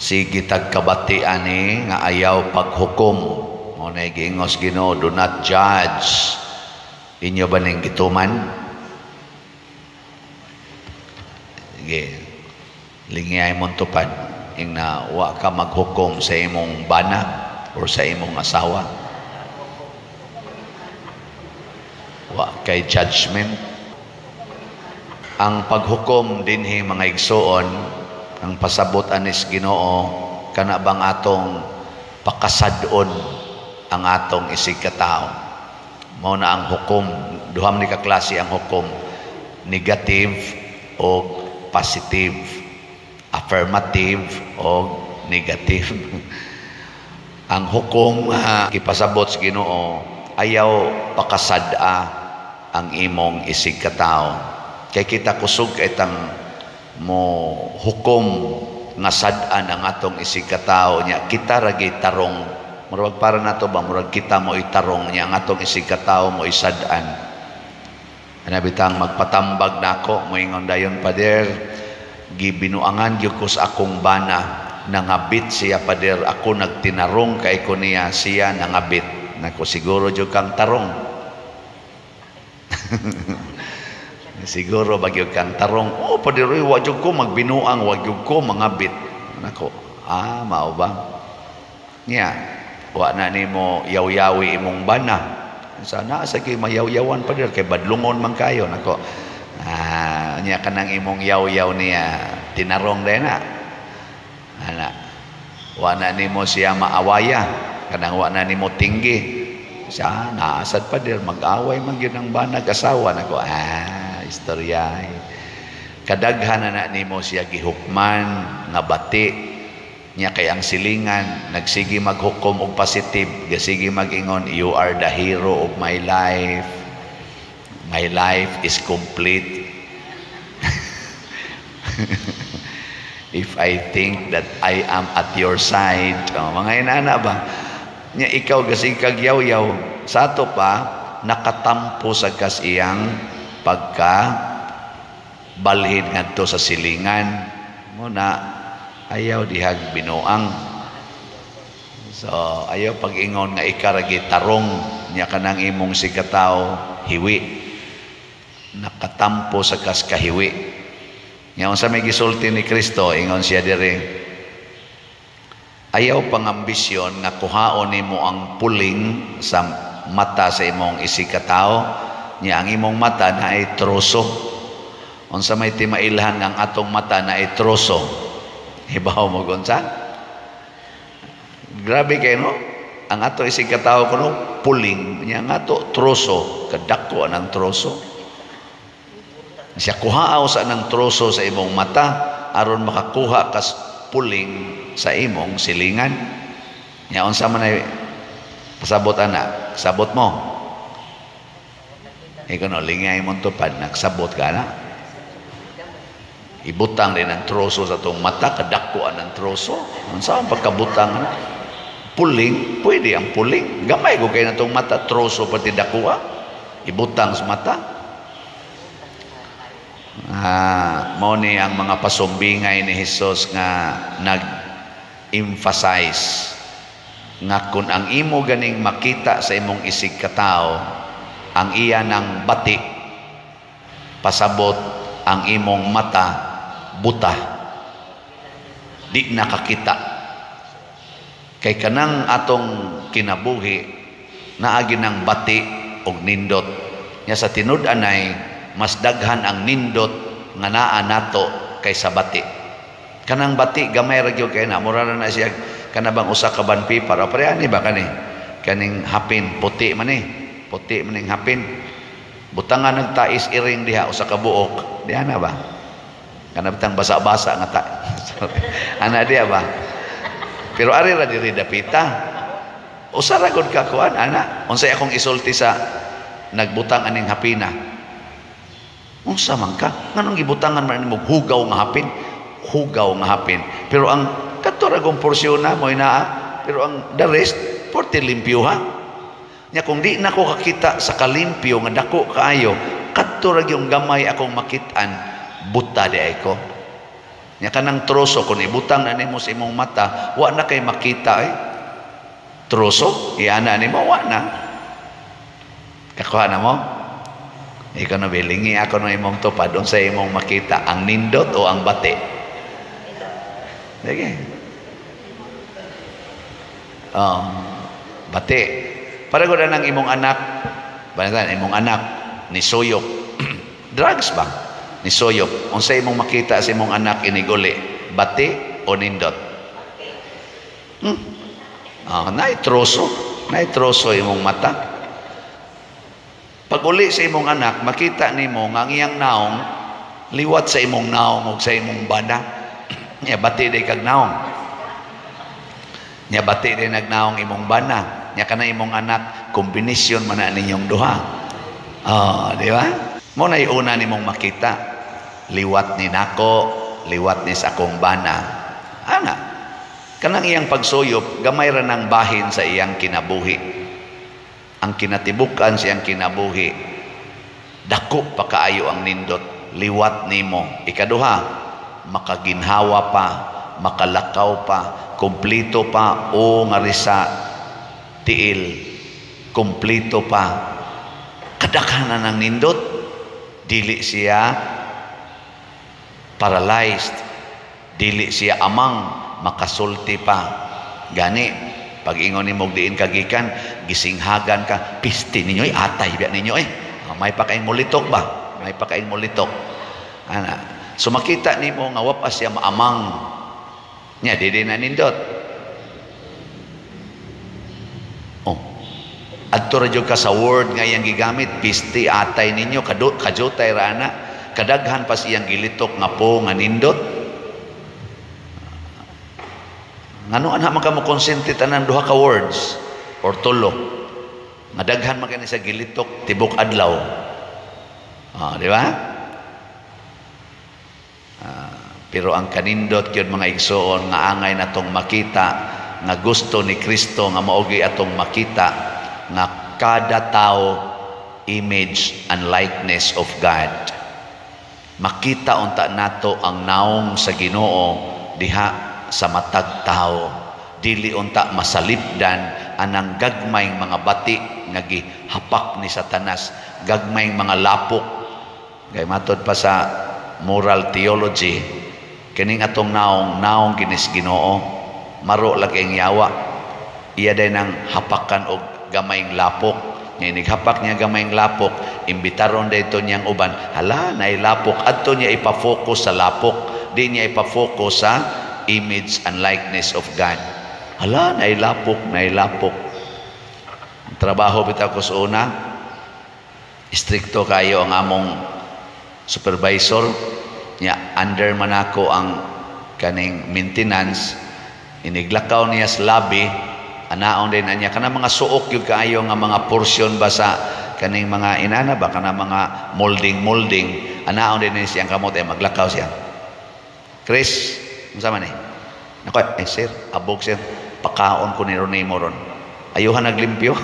Sige tagkabati ani nga ayaw paghukom. Mao na giingos Ginoo, do not judge. Inyo ba ning gituman? Sige. Lingiyay mong tupad. Ing na wa ka maghukom sa imong bana or sa imong asawa. Wa kay judgment. Ang paghukom dinhi, mga igsuon, ang pasabot anis Ginoo, kana bang atong pakasad-on ang atong isig katao. Mao na ang hukom, duha man ni ka klase ang hukom, negative o positive, affirmative o negative. Ang hukom nga gipasabot sa Ginoo, ayaw pakasad-a ang imong isig katao. Kay kita kusog kay tang mo hukom nga sad-an ang atong isig katao nya kita ra gi tarong. Murag para nato ba, murag kita mo itarong nya ang atong isig katao mo isad-an. Ana bitang magpatambag nako, moingon dayon, "Pader, gibinuangan gyud ko sa akong bana, nangabit siya, pader, ako nagtinarong kay ko niya, siya nangabit." Nako, siguro jud kang tarong. Siguro ba gyud kang tarong? "Oh, pader, oy, wa jud ko magbinuang, wa jud ko mangabit." Nako, mao ba? Nya, wa na nimo yaw-yawi imong bana. Sana sa kay mayawyawan, pader, kay badlungon man kayo. Nako. Nya kanang imong yaw-yaw niya tinarong din na. Ana. Wa na nimo siya maawaya, kanang wa na nimo tinggi. Siya naasad, pader, mag-away man gyud ang banag asawa. Nako, istorya. Kadaghan na nimo siya gihukman nga bati niya kay ang silingan nagsige maghukom og positive, gasige mag-ingon, "You are the hero of my life. My life is complete if I think that I am at your side." Oh, mga inana ba? Nya ikaw gasige kag yaw-yaw sa ato pa nakatampo sa kas iyang pagka balhin ngadto sa silingan mo na ayaw dihag binuang. So ayaw pag-ingon nga ikaragi tarong nya kanang imong sikataw hiwi, nakatampo sa kas kahiwi. Nya unsa may gisulti ni Kristo, ingon siya diri, ayaw pangambisyon nga kuhaon nimo ang puling sa mata sa imong isikataw nya ang imong mata na ay troso. Unsa may timailhan ang atong mata na ay troso? Hibaw mo unsa? Grabe kay no? Ang ato isig katawo kuno puling, nya ang ato troso, kadako ang troso. Siya kuhaaw sa nang troso sa imong mata aron makakuha kas puling sa imong silingan. Nya unsa man ay pasabot ana? Sabot mo. Ikaw no, lingay mong tupad, nagsabot ka na. Ibutang din ang troso sa itong mata, kadako ang troso. Unsa ang pagkabutang na? Puling, pwede ang puling. Gamay ko kayo na itong mata, troso pati dakuha. Ibutang sa mata. Mao ni ang mga pasumbingay ni Hesus nga nag-emphasize nga kung ang imo ganing makita sa imong isig katao ang iya ng bati, pasabot ang imong mata buta, di nakakita. Kay kanang atong kinabuhi naagi ng bati og nindot. Nya sa tinud-anay mas daghan ang nindot nga naa nato kaysa bati. Kanang bati gamay ra gyud kay na, mura na siya kana bang usa ka banpi para pare ani ba kani kaning hapin puti man ni, puti man ning hapin, butangan nagtais iring diha usa ka buok diha na ba, kana bitang basa-basa nga ta. Ana diha ba, pero ari ra diri dapita usa ra gud ka kuan ana. Unsay akong isulti sa nagbutang aning hapina? Unsa man ka, nganong gibutangan man nimo hugaw nga hapin? Hugaw nga hapin, pero ang kadto ra gong porsyon na mo inaa, pero ang the rest porte limpyo ha. Nya kung di na ko kakita sa kalimpyo nga dako kaayo, kadto ra gyung gamay akong makit-an, buta di ay ko. Nya kanang troso kung ibutang na nimo sa imong mata, wa na kay makita eh. Troso, iana nimo, wa na. Kakuha na mo? Ikaw na bilingi ako ng imong tupad, unsa imong makita, ang nindot o ang bati? Sige. Oh, bati. Para ko na ng imong anak, balitan, imong anak, ni suyop. Drugs ba? Ni suyop. Unsa imong makita sa imong anak iniguli? Bati o nindot? Oh, naay troso. Naay troso imong mata. Pag uli sa imong anak, makita nimo nga ang iyang naong liwat sa imong naong ug sa imong bana. Nya bati day kag naong. Nya bati day nagnaong imong bana. Nya kana imong anak, kombinasyon man na ninyong duha. Oh, di ba? Mo na una nimong makita. Liwat ni nako, liwat ni sa akong bana. Ana, kanang iyang pagsuyop, gamay ra ng bahin sa iyang kinabuhi. Ang kinatibukan sa iyang kinabuhi, dako pa kaayo ang nindot, liwat nimo. Ikaduha, makaginhawa pa, makalakaw pa, kumplito pa o nga sa tiil, kumplito pa. Kadaghanan ng nindot, dili siya paralyzed, dili siya amang, makasulti pa. Gani, pag ingon nimo diin ka gikan, gisinghagan ka, piste ninyo, atay biya ninyo eh. May pakaing mulitok ba? May pakaing mulitok. Ana, so makita nimo nga wa pa siya maamang. Nya dili na nindot. Oh. Adto ra jud ka sa word nga iyang gigamit, piste atay ninyo, kajutay ra ana. Kadaghan pa siyang gilitok nga po nga nindot. Ngano ana man ka mo concentrate anang duha ka words or tulo. Nga daghan man kani sa gilitok tibok adlaw. Ah, di ba? Pero ang kanindot gyud mga igsoon nga angay natong makita nga gusto ni Kristo nga maogi atong makita nga kada tao image and likeness of God. Makita unta nato ang naong sa Ginoo diha sa matag tao. Dili unta masalipdan anang gagmayng mga bati nga gihapak ni Satanas, gagmayng mga lapok. Kay matod pa sa moral theology, kining atong naong, naong kinis Ginoo, maro lagi ang yawa. Iya day nang hapakan og gamayng lapok. Nga inighapak niya gamayng lapok, imbitaron dayto niyang uban. Hala, naay lapok. Adto niya ipa-focus sa lapok. Di niya ipa-focus sa image and likeness of God. Hala, naay lapok, naay lapok. Ang trabaho bitaw ko sa una, stricto kayo ang among supervisor. Niya, under man ako ang kaning maintenance. Iniglakaw niya sa lobby, anaon din niya kana mga suok gyud kaayo nga mga portion ba sa kaning mga inana ba kana mga molding, anaon din niya siyang kamot ay maglakaw siya. Chris, unsa man eh? Nako, eh sir, abog sir, pakaon ko ni Ronimo ron. Ayuhan naglimpyo.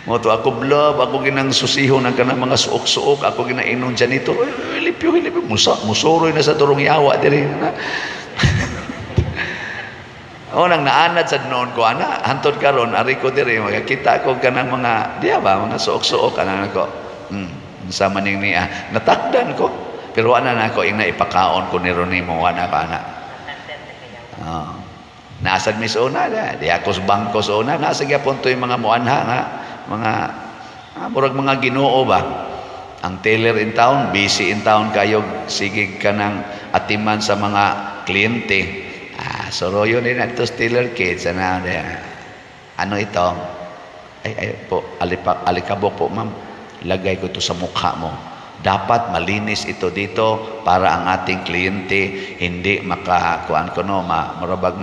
Mo to ako blab, ako ginang susihon ang kanang mga suok-suok, ako ginainon janitor. Eh, limpyo, limpyo. Musa, musuroy na sa durong yawa diri. O nang naanad sa noon ko ana, hantod karon ari ko diri makakita ko kanang mga diya ba mga suok-suok ana ko. Unsa man ning niya, natakdan ko. Pero ana na ako ina ipakaon ko ni Ronimo ana ka ana. Oh. Nasad mi sa una da, di ako sa bangko sa una, nasa gyapon to'y mga muanha nga mga murag mga Ginoo ba. Ang teller in town, busy in town kayo, sige ka ng atiman sa mga kliyente. Ah, soroyo din ato teller kids ana, ano ito? Ay, ay po, alikabok po ma'am. Lagay ko ito sa mukha mo. Dapat malinis ito dito para ang ating kliyente hindi makakuan ko no, murabag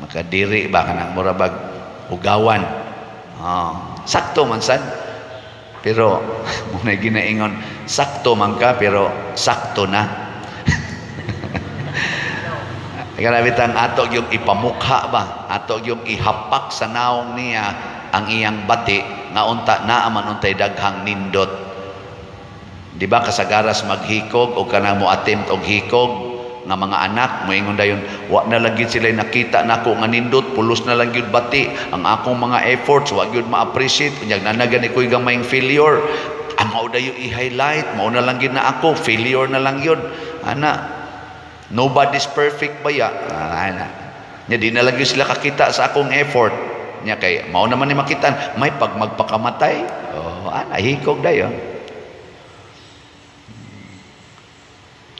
makadiri ba kanang murabag ugawan. Oh, sakto man sad. Pero muna ginaingon, sakto man ka pero sakto na. Grabe tang ato yung ipamukha ba, ato yung ihapak sa naong niya ang iyang bati nga unta naaman untay daghang nindot. Di ba kasagaras maghikog o kanang mo attempt og hikog Nga mga anak moingon dayon, wa na lang gyud sila nakita nako nga nindot, pulos na lang gyud bati ang akong mga efforts, wa gyud ma-appreciate, unyag na gani ko'y gamayng failure. Ah, mao dayo i-highlight, mao na lang gyud na ako, failure na lang yun. Ana, nobody's perfect baya. Ah, ana. Nya di na lang gyud sila kakita sa akong effort. Nya kay mao naman ni makitan, may pag magpakamatay. Oh, ana hikog dayon.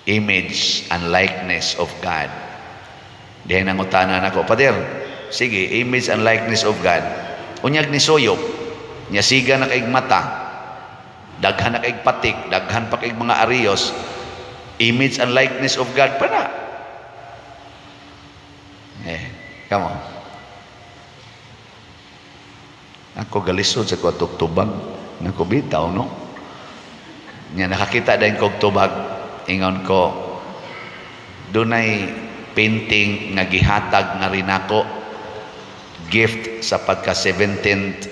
Image and likeness of God. Dihay nangutana nako, Pader, sige, image and likeness of God. Unyag ni suyop, nya siga na kaig mata, daghan na kaig patik, daghan pa kaig mga ariyos, image and likeness of God pa na. Eh, come on. Ako galisod sa kuwatok tubag, nako bitaw, no? Nya nakakita din kog tubag, ingon ko, dunay painting nga gihatag nga rin ako, gift sa pagka 17th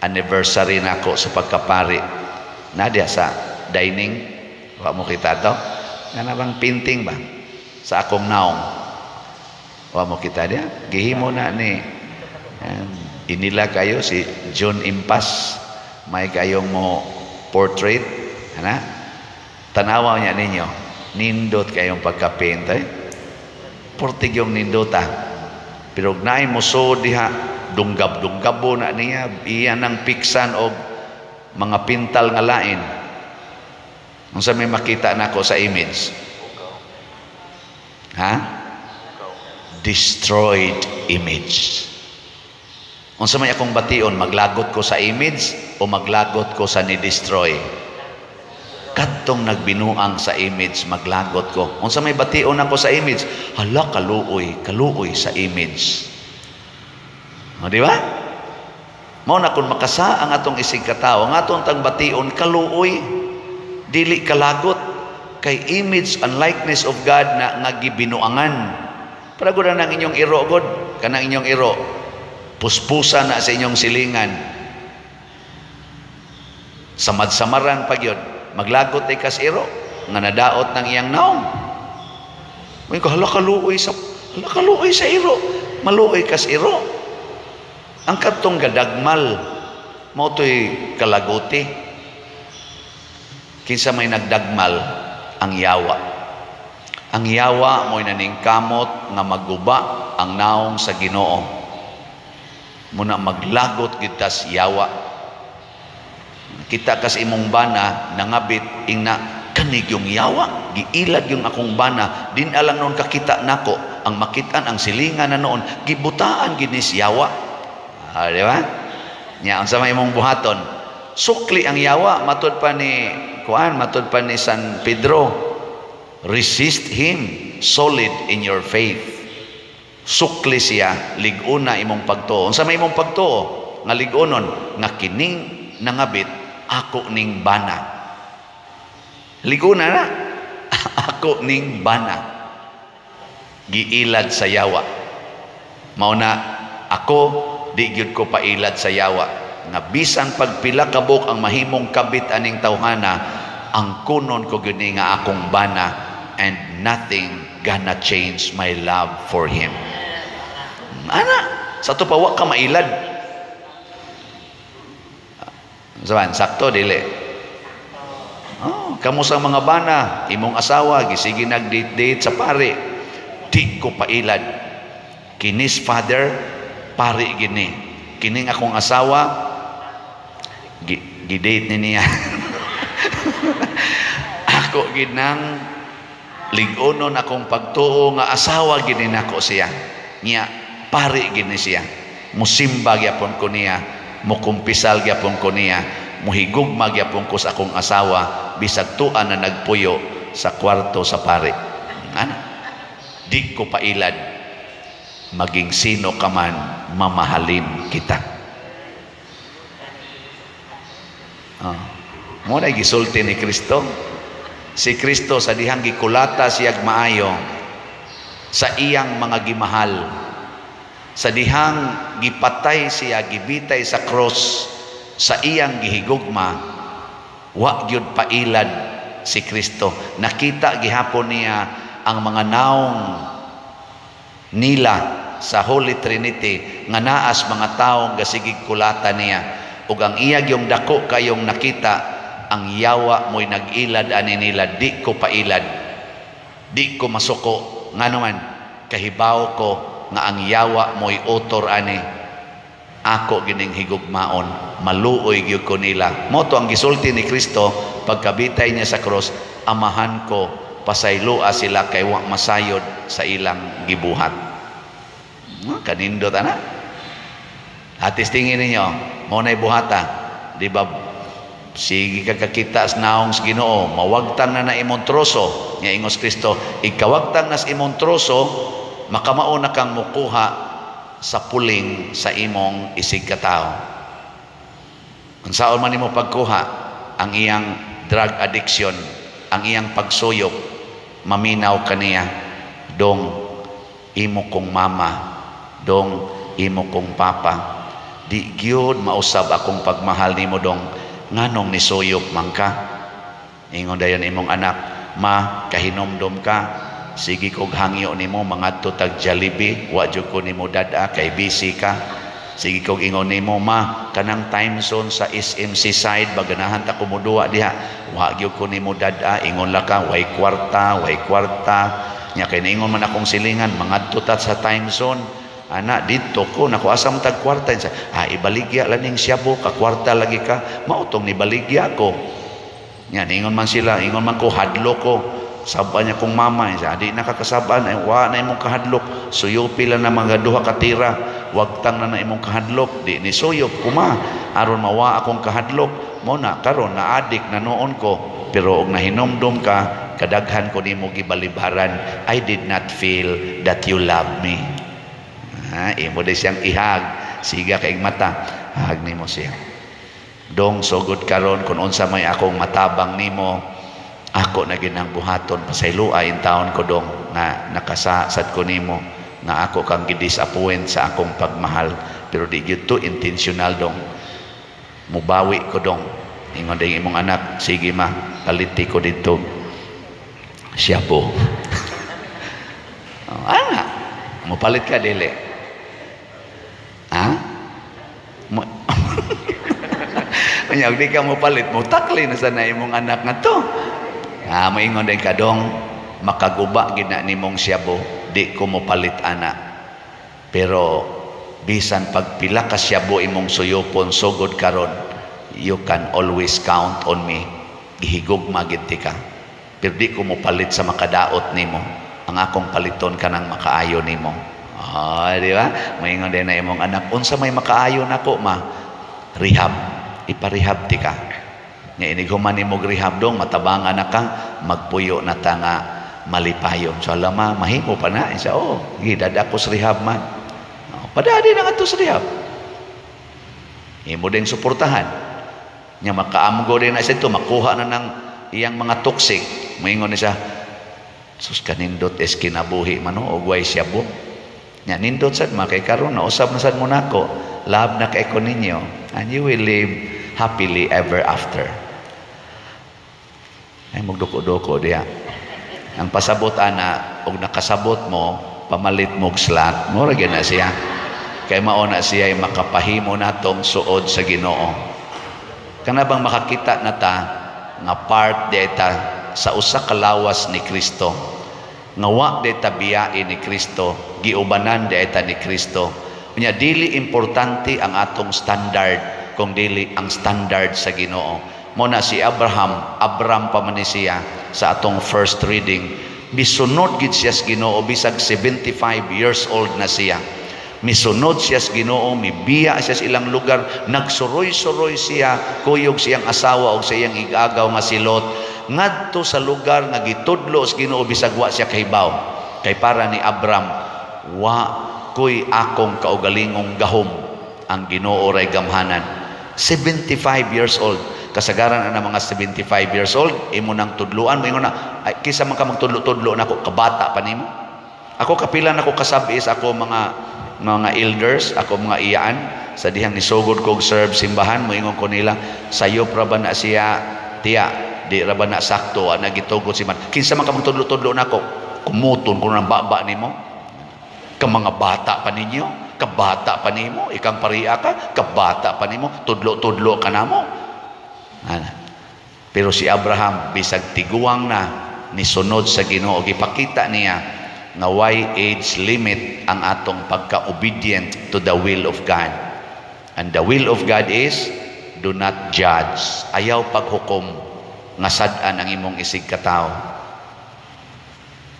anniversary nako sa pagkapari. Nadia sa dining, wa mo kita to? Nga bang painting ba? Sa akong naong. Wa mo kita dia? Gihimo na ni. Inila kayo si John Impas. May kayong mo portrait. Ana? Tanawa niya ninyo. Nindot kayong pagka-paint. Eh? Portig yung nindota. Pero naay mo so diha, dunggab-dunggabo na niya, iya nang piksan og mga pintal nga lain. Unsa may makita nako sa image? Ha? Destroyed image. Unsa may akong bation, maglagot ko sa image o maglagot ko sa ni-destroy? Kadtong nagbinuang sa image, maglagot ko. Unsa may bation ako sa image? Hala, kaluoy, kaluoy sa image. O, di ba? Mao na kung makasa ang atong isig katawo, ang atong tang bation, kaluoy, dili kalagot, kay image and likeness of God na nga gibinuangan. Para gud na ang inyong iro god, kanang inyong iro, puspusa na sa inyong silingan. Samad-samaran pa gyud. Maglagot ay kas iro nga nadaot ng iyang naong. May ko hala kaluoy sa iro, maluoy kas iro. Ang kadtong gadagmal mao toy kalaguti. Kinsa may nagdagmal? Ang yawa. Ang yawa mo'y naningkamot nga maguba ang naong sa Ginoo. Muna maglagot kita sa yawa. Kita kas imong bana nangabit ingna kanig yung yawa, giilag yung akong bana, din alang noon kakita nako ang makitan ang silingan na noon gibutaan ginis yawa. Ah, di ba? Nya unsa may imong buhaton? Sukli ang yawa, matud pa ni kuan, matud pa ni San Pedro, resist him solid in your faith. Sukli siya, lig-una imong pagtuo. Unsa may imong pagtuo? Nga lig-unon nga kining nangabit ako ning bana. Liguna na. Ako ning bana. Giilad sa yawa. Mao na ako di gyud ko pailad sa yawa. Nga bisan pagpila kabuk ang mahimong kabit aning tawhana, ang kunon ko gyud ni nga akong bana, and nothing gonna change my love for him. Ana, sa to pa wa ka mailad. Saban, sakto dili. Oh, kamo sa mga bana, imong asawa gisige nag-date-date sa pare. Di ko pailad. Kinis father, pare gini. Kining akong asawa gi-date ni niya. Ako ginang lig-onon akong pagtuo nga asawa gini nako siya. Niya pare gini siya. Musimba gyapon ko niya, mukumpisal gyapon ko niya, muhigugma gyapon ko sa akong asawa bisag tuan na nagpuyo sa kwarto sa pare. Ana, di ko pailad. Maging sino ka man, mamahalin kita. Oh. Mo na gisulti ni Kristo. Si Kristo sa dihang gikulata siyag maayo sa iyang mga gimahal. Sa dihang gipatay siya, gibitay sa cross, sa iyang gihigugma, wa gyud pailad si Kristo. Nakita gihapon niya ang mga naong nila sa Holy Trinity nga naas mga taong gasigig kulata niya, ug ang iya gyung dako kayong nakita ang yawa mo'y nag-ilad ani nila. Di ko pailad, di ko masuko, ngano man kahibaw ko nga ang yawa mo'y utor ani ako gining higugmaon, maluoy gyud ko nila. Mao to ang gisulti ni Kristo pagkabitay niya sa cross, "Amahan ko, pasayloa sila kay wa masayod sa ilang gibuhat." Kanindot ana. Atis tingin ninyo, mao na'y buhata, di ba? Sige ka kakita sa naong sa Ginoo, mawagtang na na imong troso. Nga ingos Kristo, ikawagtang na sa imong troso, makamao na kang mukuha sa puling sa imong isig katao. Unsaon man nimo pagkuha ang iyang drug addiction, ang iyang pagsuyop, maminaw kaniya, "Dong, imo kong mama, dong, imo kong papa, di gyud mausab akong pagmahal nimo, dong, nganong nisuyop man ka?" Ingon dayon imong anak, "Ma, kahinomdom ka, sige kog hangyo nimo mangadto tag Jollibee, wa jud ko nimo dad-a kay busy ka. Sige kog ingon nimo, ma, kanang time zone sa SMC side, baganahan ta kumuduwa diha, wa gyud ko nimo dad-a, ingon la ka, way kwarta, way kwarta." Nya kay naingon man akong silingan, mangadto ta sa time zone. Ana, didto ko, naku, asa man tag kwarta? Ah, ibaligya lang ning syabo, ka kwarta lagi ka. Mao tong nibaligya ko. Nya, ingon man sila, ingon man ko, hadlo ko. Saban niya kong mama, siya, di nakakasaban, ay, wa na imong kahadlok. Suyupi lang na mga duha katira, wagtang na na imong kahadlok. Di ni suyop kuma, aron mawa akong kahadlok. Mo na, karon na adik na noon ko. Pero og nahinomdom ka, kadaghan ko nimo gibalibaran, I did not feel that you love me. Ha, imo di siyang ihag, siga kay mata, hag nimo siya. "Dong, sugod karon kung unsa may akong matabang nimo, ako na ginang buhaton. Pasayloa in taon ko, dong, nga nakasasad ko nimo, nga ako kang gidisappoint sa akong pagmahal, pero di gyud to intentional, dong. Mubawi ko, dong." Ingon din imong anak, "Sige ma, paliti ko dito shabu." Oh, ana, mupalit ka dili? Ha? Mo Unya, di ka mo palit, mo takli na sana imong anak nga to. Ah, moingon din ka, "Dong, makaguba gid na nimong syabo, di ko mo palit ana. Pero bisan pagpila ka syabo imong suyopon sugod karon, you can always count on me. Gihigugma gid ka. Pero di ko mo palit sa makadaot nimo. Ang akong paliton kanang makaayo nimo." Ah, di ba? Moingon din na imong anak, "Unsa may makaayo nako, ma?" "Rehab. Iparehab ti ka. Nga inig human nimo rehab, dong, matabangan na ka, magpuyo na ta nga malipayon." So alam ma, mahimo pa na. Isa, oh, gidada ko sa rehab man. Oh, padadi na nga to sa rehab. Imo din suportahan. Nya makaamgo din na siya ito, makuha na ng iyang mga toxic. Moingon ni siya, "Sus, kanindot es kinabuhi man og way syabo. Nya nindot sad ma kay karon na usab na sad mo nako. Love na kay ko ninyo and you will live happily ever after." Ay, magduko-duko diha. Ang pasabot ana, og nakasabot mo, pamalit mo og slot, mo ra na siya. Kay mao na siya ay makapahimo natong suod sa Ginoo. Kana bang makakita na ta nga part ta sa usa ka lawas ni Kristo. Nga wa ta biyain ni Kristo, giubanan ta ni Kristo. Unya dili importante ang atong standard kung dili ang standard sa Ginoo. Mo na si Abraham, Abram pa man ni siya sa atong first reading. Misunod gid siya sa Ginoo bisag 75 years old na siya. Misunod siya sa Ginoo, mibiya siya sa ilang lugar, nagsuroy-suroy siya kuyog siyang asawa og sa iyang igagaw nga si Lot ngadto sa lugar nga gitudlo sa Ginoo bisag wa siya kahibaw. Kay para ni Abram, wa ko'y akong kaugalingong gahom, ang Ginoo ray gamhanan. 75 years old. Kasagaran na mga 75 years old, imo nang tudluan, mo ingon na, "Ay, kisa man ka magtudlo-tudlo nako, kabata pa nimo." Ako kapila nako kasabi sa ako mga elders, ako mga iyaan sa dihang nisugod kog serve simbahan, moingon ko nila, "Sayop ra ba na siya, tiya, di ra ba na sakto ana gitugot si man. Kinsa man ka magtudlo-tudlo nako?" Kumuton ko ng baba nimo. Ka mga bata pa ninyo, kabata pa nimo, ikang pariya ka, kabata pa nimo, tudlo-tudlo ka namo. Ana. Pero si Abraham, bisag tiguang na, nisunod sa Ginoo, gipakita niya nga way age limit ang atong pagka-obedient to the will of God. And the will of God is do not judge. Ayaw paghukom nga sad-an ang imong isig katawo.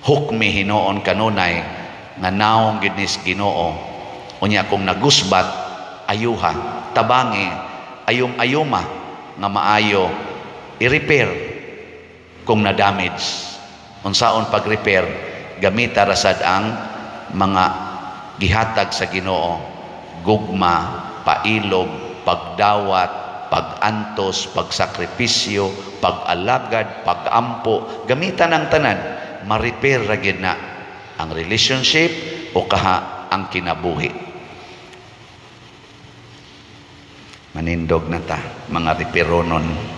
Hukmi hinuon kanunay nga naong gid nis Ginoo. Unya kung nagusbat, ayuha, tabangi, ayum-ayuma nga maayo i-repair kung na-damage. Unsaon pag-repair? Gamita rasad ang mga gihatag sa Ginoo: gugma, pailog, pagdawat, pagantos, pagsakripisyo, pag-alagad, pagampo. Gamitan ang tanan, ma-repair ra gyud na ang relationship o kaha ang kinabuhi. Manindog na ta, mga reperonon.